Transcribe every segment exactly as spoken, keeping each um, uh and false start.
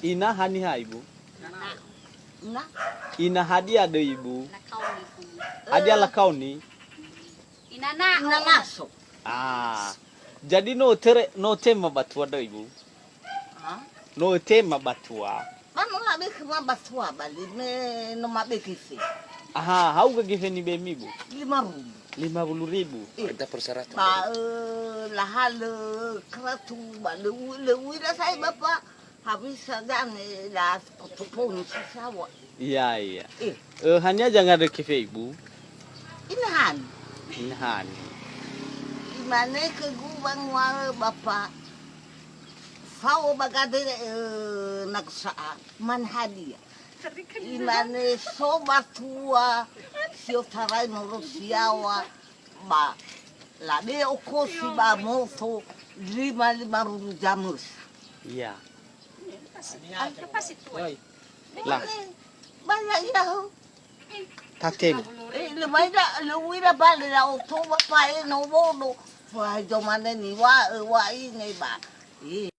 Ina haniha, Ibu? Na. Na. Ina hadia döi, Ibu? Lakaoni. Hadia lakaoni? Ina na. Ina naso. Ah. Jadi no tere, no tema batua döi, Ibu? Ha? No tema batua. Ba no labe khöma batua bali me no mabe gefe. Aha, hau ga gefe nibemi, Bu? Lima ribu. Lima puluh ribu. Eh. Ada persyaratan. Ba, eh, lahalö karatu, ba lö u-, lö uila sai Bapa. Habis saja ne la toponi si sawa. Iya, iya. Eh. Eh, hania jangada kefe, Ibu? Inahan. Inahan. Imane khögu wanguaö Bapa, fao ba gade, eh, nagsa'a, man hadia. Imane so batua, si otarai moro si yaŵa, ba labe okosi ba moto lima, lima ruru jamösa. Iya. Lah. Ba ya, ya. Tatelu. Eh, le mai da, le uila bale la oto ba pae no bodo. Wah, domane ni wa, eh, wa ine ba. Eh.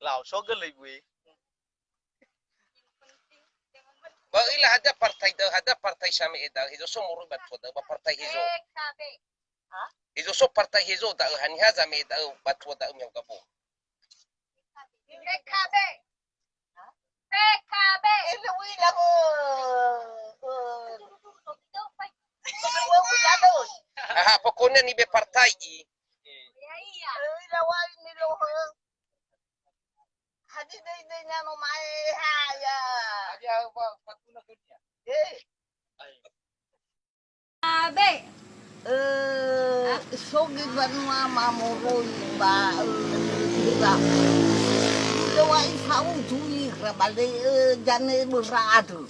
Lau, so gele gue. Ba ila hadia partai da'ö, hadia partai same'e da'ö, hezo so moroi batua da'ö, ba partai hezo. Ha? Hezo so partai hezo da'ö, haniha zame'e da'ö, batua da'ö mihau gabung. P K B. P K B. Ele uila ho. Aha, pokoknya ni be partai i. Iya, iya. Uila wai ni lo ho. Hadi dei dei nyano mae ha ya. Hadi apa patuna dunia. Eh. Abe. Eh, so göi banua mamoroi ba, eh, ira. Lö wa'i fa'udu ira ba le, eh, jane böra andrö.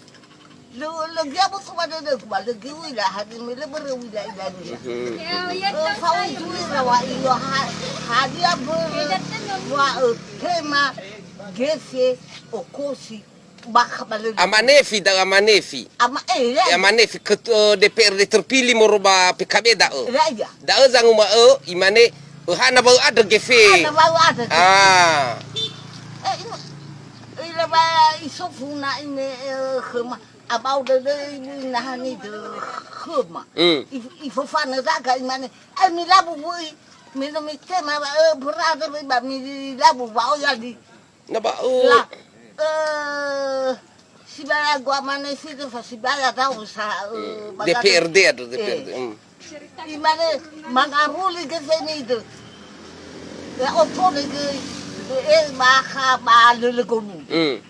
Lö, lö göi aboto ba dödögu ba lö göi uila hadia me lö börö uila ira. Mhm. Eh, fa'udu ira wa'i, ha-, hadia börö wa, eh, tema gefe okosi. Bakha ba lö. Amanefi, da'ö Amanefi. Ama-, eh, ya. Eh, Amanefi, ket-, eh, D P R D terpilih moro ba P K B da'ö. Ya, ya. Da'ö zanguma'ö, imane, "Öhana ba'ö andrö gefe." Hana ba'ö andrö gefe. Ah. Eh, ina, ila ba isofuna ine, eh, khöma. Abao dödö ibu inahani dö khöma. Hmm. If-, ifofanö zaga imane, "Eh, milabu wöi." Me no mitema ba, eh, berada ba milabu ba oya di. Na ba, oh. La, eh, sibaya gua mane situ fa sibaya tahu sa, eh, hmm. Bagada. D P R D ada D P R D. Eh. Hmm. Imane mangaruli ke seni itu. Ya oto ne ke, eh, bakha ba lele gonu. Hmm.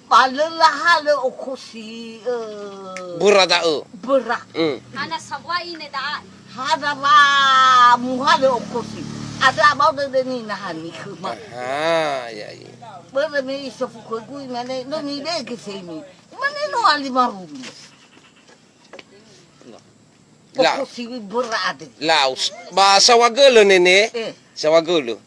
Ba lö lahalö okosi, eh, böra da'ö. Böra. Hmm. Hana sawai ne da'a. Hana wa muhalö okosi. Ada abao dödö ni nahani khöma. Aha, ya, ya. Börö me isofu khögu imane, no mibege seni. Imane no ali marumi. La. Okosi böra ade. Laus. Ba sawagölö nene. Eh. Sawagölö.